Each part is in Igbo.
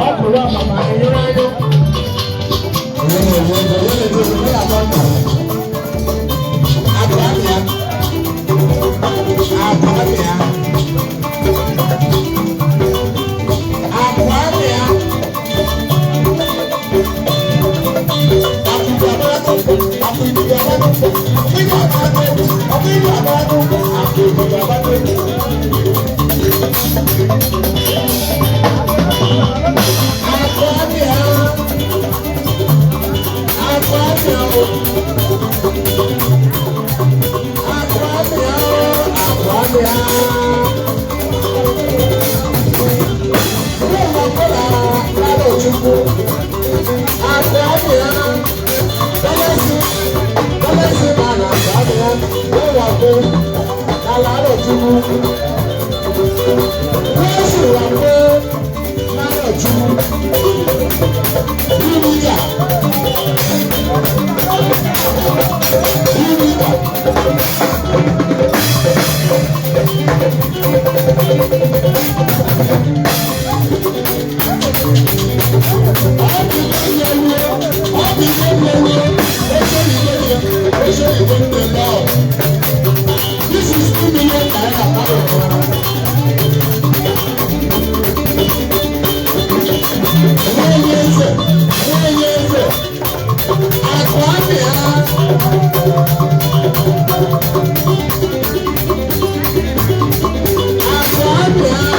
Ọkùnrin àmàmà ẹ̀yìn ráyọ́. This is 2 million naira. Nwunye eze, nwunye eze, akụ amị ha. Akụ amị ha.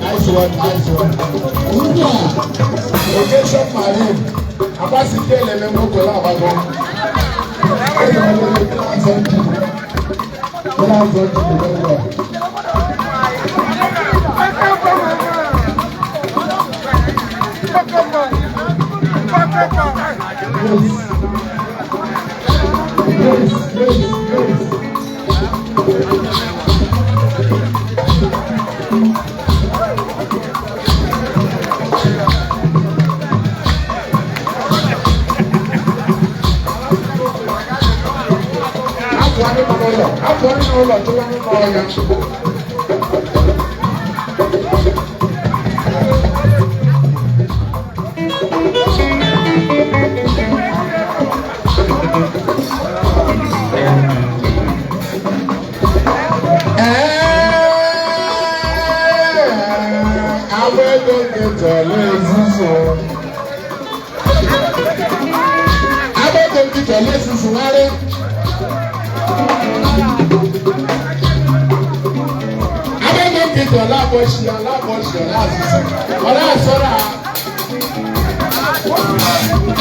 Nice one, nice one. Location Marine. Agbasi ike na-eme nwoke na-agbago. Eze ọjọọ ndị na-azọ njiri. Ndị na-azọ njiri very well. Yes. Yes, yes, yes. Afọ anyị nọ n'ụlọ, afọ anyị nọ n'ụlọ chụwa anyị n'ọhịa. Ee, agba ego nkịtị ọla ezuzu. Agba ego nkịtị ọla ezuzu nwarị. Agba ego nkịtị ọla abọchi, ọla abọchi, ọla azụzụ, ọla asọrọ ha.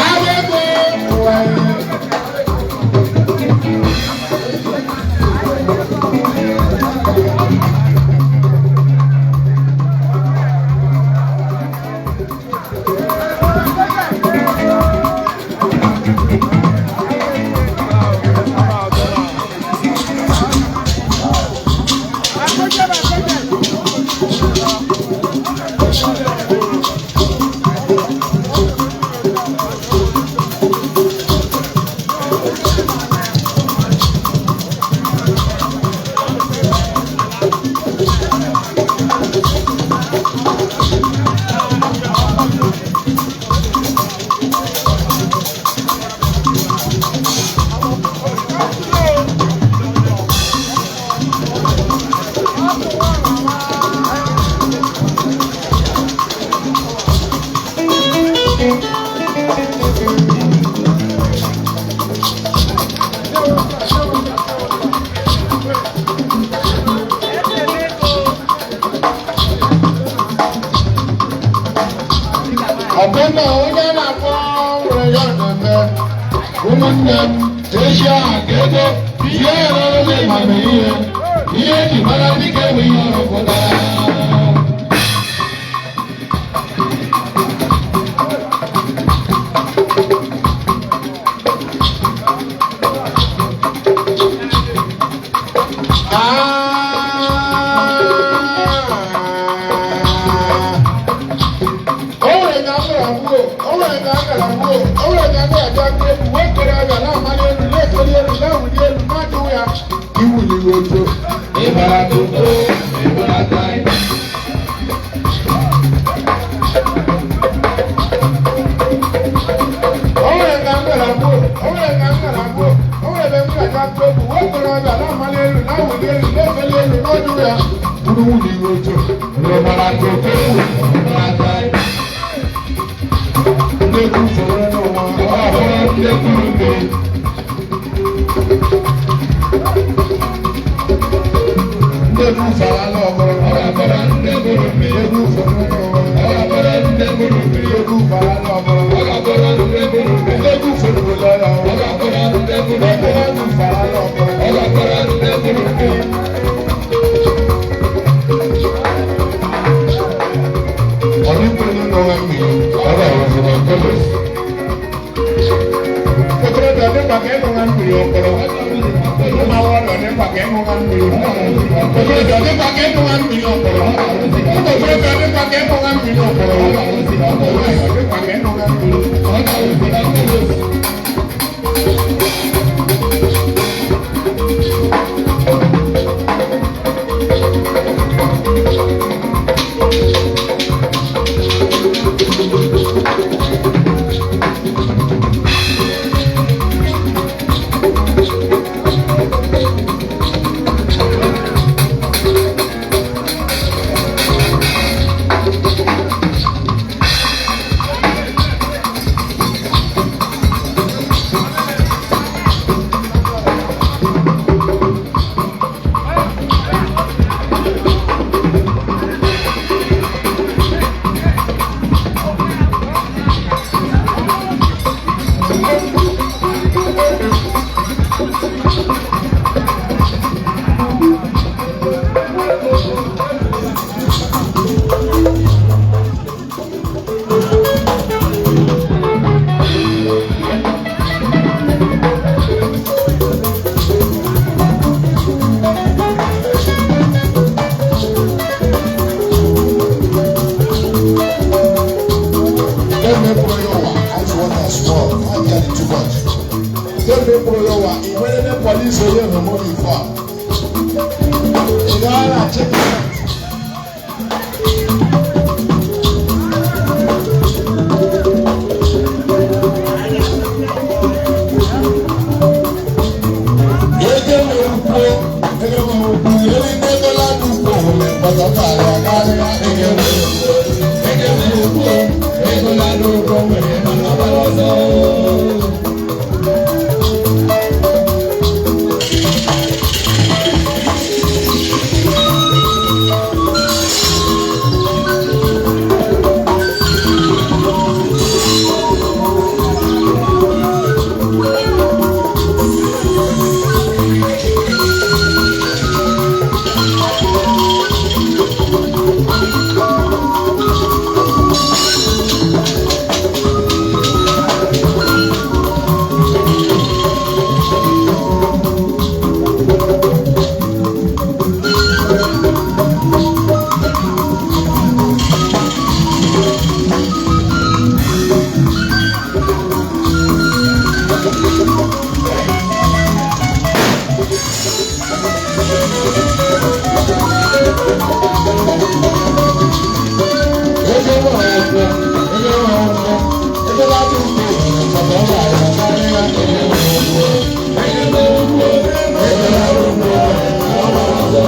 Agba ego nwere. Ọbụna onye na-akpọ nwere ya na-eme ụmụnne m echi aha ka ego ihe erere ma mee ihe ihe eji mara dịka enweghị ọrụ pụtara. O nwere ka a gara gbuo, o nwere ka a gara gbuo, o nwere ka a gara abịa gbuo egwu wee kere abịa na-amali elu, na-ekeli elu, na-awụli elu, na-ajụ ya iwuliri oto. Ịbara koko, ịbara tai. O nwere ka m gara gbuo, o nwere ka m gara gbuo, o nwere ebe m gara gbuo egwu wee kere abịa na-amali elu, na-awụli elu, na-efeli elu, na-ajụ ya bụrụ wuliri oto. Ịbara koko, ịbara tai. Ndị egwu fọrọ n'ụwa. Ọ bụrụ ndị kwuru mmiri. Ndị egwu fọrọ ala ọbụrụ. Ọ bụrụ ndị kwuru mmiri. Ndị egwu fọrọ n'ụwa. Ọ bụrụ ndị kwuru mmiri. Ndị egwu fọrọ ala ọbụrụ. Ọ bụrụ ndị kwuru mmiri. Ndị egwu fọrọ n'ụlọ. Ọ bụrụ ndị kwuru Ndị mmiri. egwu fọrọ ala ọbụrụ. Ọ bụrụ ndị kwuru mmiri. Ọdịkwenye n'ụwa mmiri, ọ ga-awụziri nkelos. Okorobịa dịkwa ka ịṅụwa mmiri okporo. Ụmụ agbọghọbịa dịkwa ka ịṅụwa mmiri okporo. Okorobịa dịkwa ka ịṅụwa mmiri okporo. Ụmụ okorobịa dịkwa ka ịṅụwa mmiri okporo. Ụmụ dịkwa ka ịṅụwa mmiri. Police onye hụrụ m before. Ị gaa na checkpoint. Ege m ukwu, ege m ukwu, eri n'ego ládùúgbò mi pátápátá karịa ege m ukwu. Ege m ukwu, ego ládùúgbò nwere mana ọgbara ọsọ. Ege m ukwu, ege m ukwu, ego ládùúgbò mi pátápátá karịa ege m ukwu. Ege m ukwu, ego ládùúgbò nwere mana ọgbara ọsọ.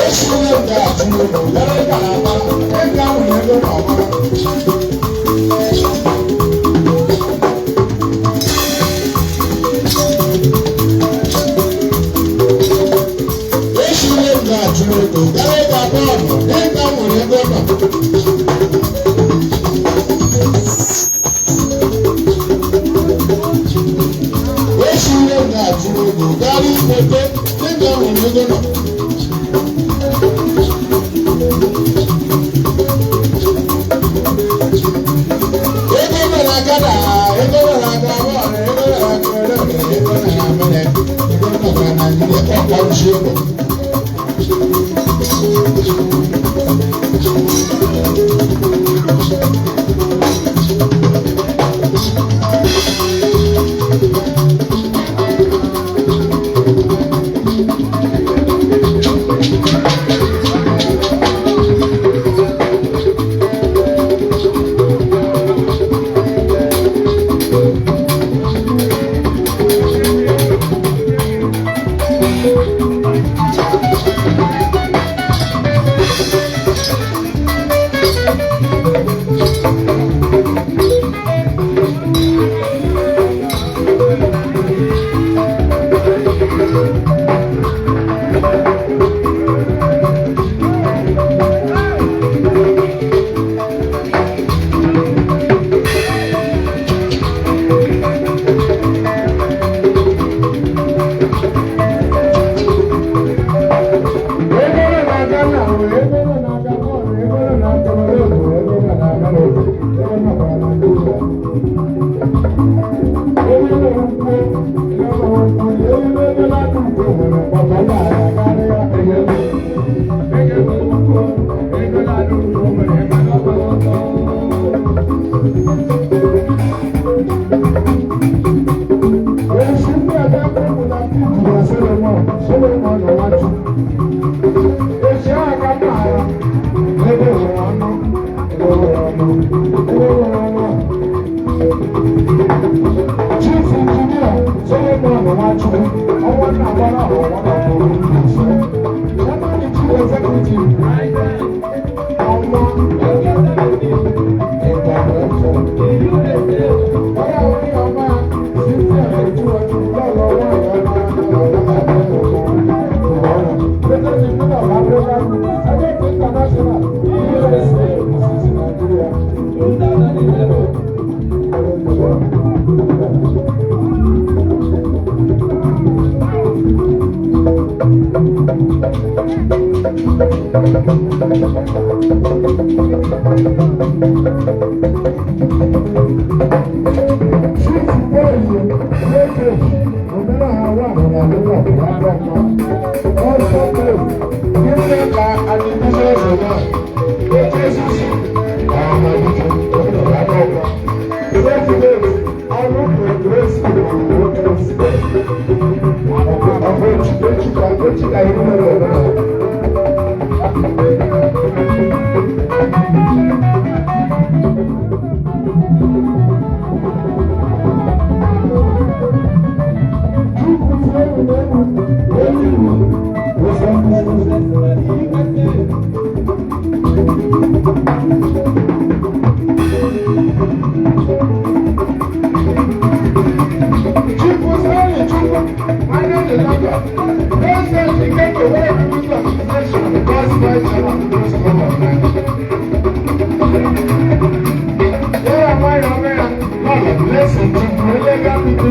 Esi ihe m ga-atụ egwu, yara ngalaba, ego ahụ na ego n'ọgbara. Esi ihe m ga-atụ egwu, yara ịga bọọlụ, ego ahụ na ego nọ. Esi ihe m ga-atụ egwu, gara ikpete, ego ahụ na ego nọ. Ego nọ na Ghana, ego nọ na Gabon, ego nọ na Cameroon, ego nọ na America, ego nọ na Nigeria, ọkwa nshi ego. Ego nọ na Ghana, ego nọ na Gabon, ego nọ na Cameroon, ego nọ na America, ego nọ na Nigeria. Ego nọ n'ukwu, ego nọ n'ukwu, ego ego ládùúgbò nwere mkpọtụ karịa Ege m ege m ukwu, ego ládùúgbò nwere mana ọgbara ọsọ. Èsì ndị ọ̀dọ́ kúrò títù na Solomon, Solomon Nwachukwu. Èsì ahụ ka mma ya, ebe nwere ọnụ, ebe nwere ọnụ, ebe nwere ọnụ. Chief Engineer Solomon Nwachukwu, ọnwa nna gbara ọnwa na ọrụ ise. Chairman Chief Executive, ọnwa Intervention. Ọya orí ọba Cynthia Ejúwọ́jú lọ́lọ́ wáyé ọba ọ̀dọ́ àti ọ̀rọ̀. President of Africa, Senate International, USA, Mrs. Nigeria. Chief Boyi, Lagos, Omenala wà nínú ọ̀pọ̀ Also, gịnị ka adịbuzo náà? Oche osisi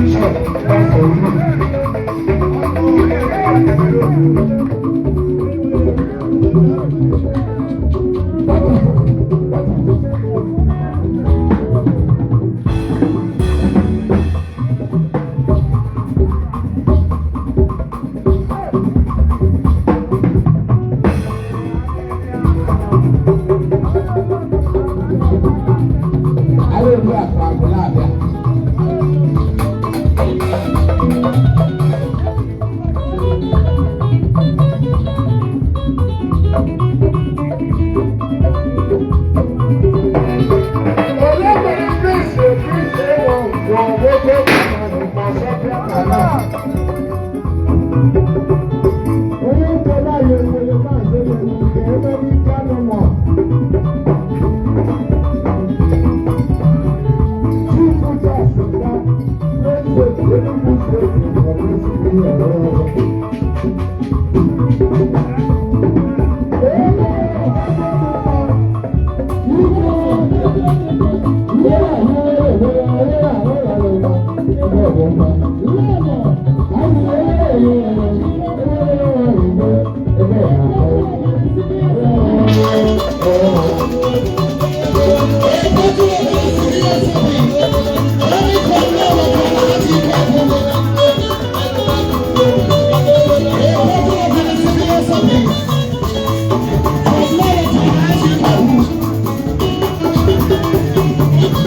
Revolution for you. Anyị ebu akụ akụ na-abịa. Onye nwere mkpịsị mkpịsị ịwụ gwọ nwoke ma sọpịa ala. Onye nkele anyị ekwele maazị Emelu nke emere ike anụmọ. Chief Ujas nga President Enugu State University ọrụ.